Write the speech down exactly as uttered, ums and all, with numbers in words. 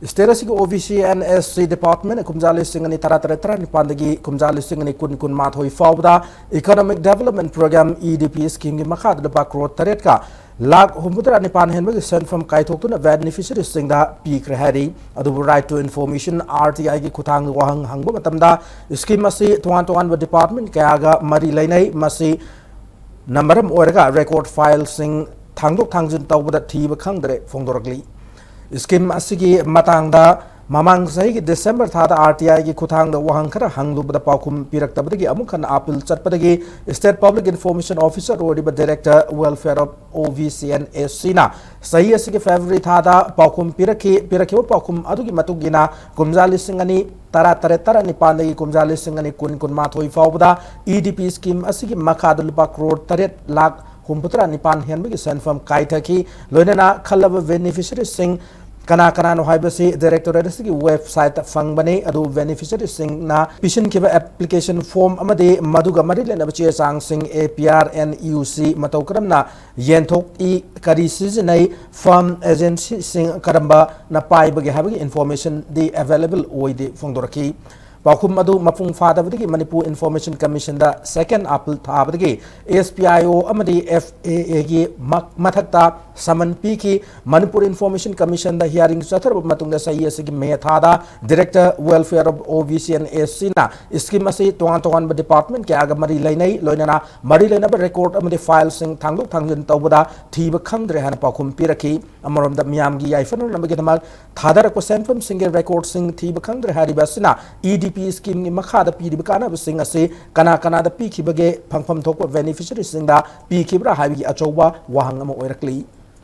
State ꯑꯁꯤꯒꯤ OBC and SC department ꯀꯨꯝꯖꯥ ꯂꯤꯁꯤꯡ ꯑꯅꯤ ꯇꯔꯥ ꯇꯔꯦꯠ ꯇꯔꯥ ꯅꯤꯄꯥꯟꯗꯒꯤ ꯀꯨꯝꯖꯥ ꯂꯤꯁꯤꯡ ꯑꯅꯤ ꯀꯨꯟ ꯀꯨꯟꯃꯥꯊꯣꯏ ꯐꯥꯎꯕꯗ Economic Development Program, EDP scheme ꯒꯤ ꯃꯈꯥꯗ ꯂꯨꯄꯥ ꯀ꯭ꯔꯣꯔ ꯇꯔꯦꯠꯀ ꯂꯥꯈ ꯍꯨꯝꯐꯨꯇꯔꯥ ꯅꯤꯄꯥꯟ ꯍꯦꯟꯕꯒꯤ ꯁꯦꯟꯐꯝ ꯀꯥꯏꯊꯣꯛꯇꯨꯅ beneficiaries ꯁꯤꯡꯗ ꯄꯤꯈ꯭ꯔꯦ ꯍꯥꯏꯔꯤ꯫ ꯑꯗꯨꯕꯨ Right to Information, RTI ꯒꯤ ꯈꯨꯠꯊꯥꯡꯗ ꯋꯥꯍꯪ ꯍꯪꯕ ꯃꯇꯝꯗ scheme ꯑꯁꯤ ꯇꯣꯉꯥꯟ ꯇꯣꯉꯥꯟꯕ department ꯀꯌꯥꯒ ꯃꯔꯤ ꯂꯩꯅꯩ꯫ ꯃꯁꯤ ꯅ ꯃꯔꯝ ꯑꯣꯏꯔꯒ record file ꯁꯤꯡ ꯊꯥꯡꯗꯣꯛ ꯊꯥꯡꯖꯤꯟ ꯇꯧꯕꯗ ꯊꯤꯕ ꯈꯪꯗ꯭ꯔꯦ ꯐꯣꯡꯗꯣꯔꯛꯂꯤ꯫ Scheme ꯑꯁꯤꯒꯤ ꯃꯇꯥꯡꯗ ꯃꯃꯥꯡ ꯆꯍꯤꯒꯤ December ꯊꯥꯗ RTI ꯒꯤ ꯈꯨꯠꯊꯥꯡꯗ ꯋꯥꯍꯪ ꯈꯔ ꯍꯪꯂꯨꯕꯗ ꯄꯥꯎꯈꯨꯝ ꯄꯤꯔꯛꯇꯕꯗꯒꯤ ꯑꯃꯨꯛ ꯍꯟꯅ appeal ꯆꯠꯄꯗꯒꯤ State Public Information Officer ꯑꯣꯏꯔꯤꯕ Director, Welfare of OBC and SC ꯅ ꯆꯍꯤ ꯑꯁꯤꯒꯤ February ꯊꯥꯗ ꯄꯥꯎꯈꯨꯝ ꯄꯤꯔꯛꯈꯤ꯫ ꯄꯤꯔꯛꯈꯤꯕ ꯄꯥꯎꯈꯨꯝ ꯑꯗꯨꯒꯤ ꯃꯇꯨꯡ ꯏꯟꯅ ꯀꯨꯝꯖꯥ ꯂꯤꯁꯤꯡ ꯑꯅꯤ ꯇꯔꯥ ꯇꯔꯦꯠ ꯇꯔꯥ ꯅꯤꯄꯥꯟꯗꯒꯤ ꯀꯨꯝꯖꯥ ꯂꯤꯁꯤꯡ ꯑꯅꯤ ꯀꯨꯟ ꯀꯨꯟꯃꯥꯊꯣꯏ ꯐꯥꯎꯕꯗ EDP scheme ꯑꯁꯤꯒꯤ ꯃꯈꯥꯗ ꯂꯨꯄꯥ ꯀ꯭ꯔꯣꯔ ꯇꯔꯦꯠ ꯂꯥꯈ ꯍꯨꯝꯐꯨꯇꯔꯥ ꯅꯤꯄꯥꯟ ꯍꯦꯟꯕꯒꯤ ꯁꯦꯟꯐꯝ ꯀꯥꯏꯊꯈꯤ꯫ ꯂꯣꯏꯅꯅ ꯈꯜꯂꯕ beneficiaries ꯁꯤꯡ ꯀꯅꯥ ꯀꯅꯥꯅꯣ ꯍꯥꯏꯕꯁꯤ Directorate ꯑꯁꯤꯒꯤ website ꯇ ꯐꯪꯕꯅꯤ꯫ ꯑꯗꯨ beneficiaries ꯁꯤꯡꯅ ꯄꯤꯁꯤꯟꯈꯤꯕ application form ꯑꯃꯗꯤ ꯃꯗꯨꯒ ꯃꯔꯤ ꯂꯩꯅꯕ ꯆꯦ ꯆꯥꯡꯁꯤꯡ, APR and UC ꯃꯇꯧ ꯀꯔꯝꯅ ꯌꯦꯟꯊꯣꯛꯏ, ꯀꯔꯤ ꯁꯤꯖꯤꯟꯅꯩ, firm, agency ꯁꯤꯡ ꯀꯔꯝꯕꯅ ꯄꯥꯏꯕꯒꯦ ꯍꯥꯏꯕꯒꯤ information ꯗꯤ available ꯑꯣꯏꯗꯦ ꯐꯣꯡꯗꯣꯔꯛꯈꯤ꯫ ꯄꯥꯎꯈꯨꯝ ꯑꯗꯨ ꯃꯄꯨꯡ ꯐꯥꯗꯕꯗꯒꯤ Manipur Information Commission ꯗ second appeal ꯊꯥꯕꯗꯒꯤ SPIO ꯑꯃꯗꯤ FAA ꯒꯤ ꯃ-, ꯃꯊꯛꯇ summon ꯄꯤꯈꯤ꯫ Manipur Information Commission ꯗ hearing ꯆꯠꯊꯔꯕ ꯃꯇꯨꯡꯗ ꯆꯍꯤ ꯑꯁꯤꯒꯤ May ꯊꯥꯗ Director, Welfare of OBC and SC ꯅ scheme ꯑꯁꯤ ꯇꯣꯉꯥꯟ ꯇꯣꯉꯥꯟꯕ department ꯀꯌꯥꯒ ꯃꯔꯤ ꯂꯩꯅꯩ, ꯂꯣꯏꯅꯅ ꯃꯔꯤ ꯂꯩꯅꯕ record ꯑꯃꯗꯤ file ꯁꯤꯡ ꯊꯥꯡꯗꯣꯛ ꯊꯥꯡꯖꯤꯟ ꯇꯧꯕꯗ ꯊꯤꯕ ꯈꯪꯗ꯭ꯔꯦ ꯍꯥꯏꯅ ꯄꯥꯎꯈꯨꯝ ꯄꯤꯔꯛꯈꯤ꯫ ꯑꯃꯔꯣꯝꯗ ꯃꯤꯌꯥꯝꯒꯤ ꯌꯥꯏꯐꯅꯅꯕꯒꯤꯗꯃꯛ ꯊꯥꯗꯔꯛꯄ ꯁꯦꯟꯐꯝꯁꯤꯡꯒꯤ record ꯁꯤꯡ ꯊꯤꯕ ꯈꯪꯗ꯭ꯔꯦ ꯍꯥꯏꯔꯤꯕ ꯑꯁꯤꯅ EDP scheme ꯒꯤ ꯃꯈꯥꯗ ꯄꯤꯔꯤꯕ ꯀꯥꯟꯅꯕꯁꯤꯡ ꯑꯁꯤ ꯀꯅꯥ ꯀꯅꯥꯗ ꯄꯤꯈꯤꯕꯒꯦ, ꯐꯪꯐꯝ ꯊꯣꯛꯄ beneficiaries ꯁꯤꯡꯗ ꯄꯤꯈꯤꯕ꯭ꯔꯥ ꯍꯥꯏꯕꯒꯤ ꯑꯆꯧꯕ ꯋꯥꯍꯪ ꯑꯃ ꯑꯣꯏꯔꯛꯂꯤ꯫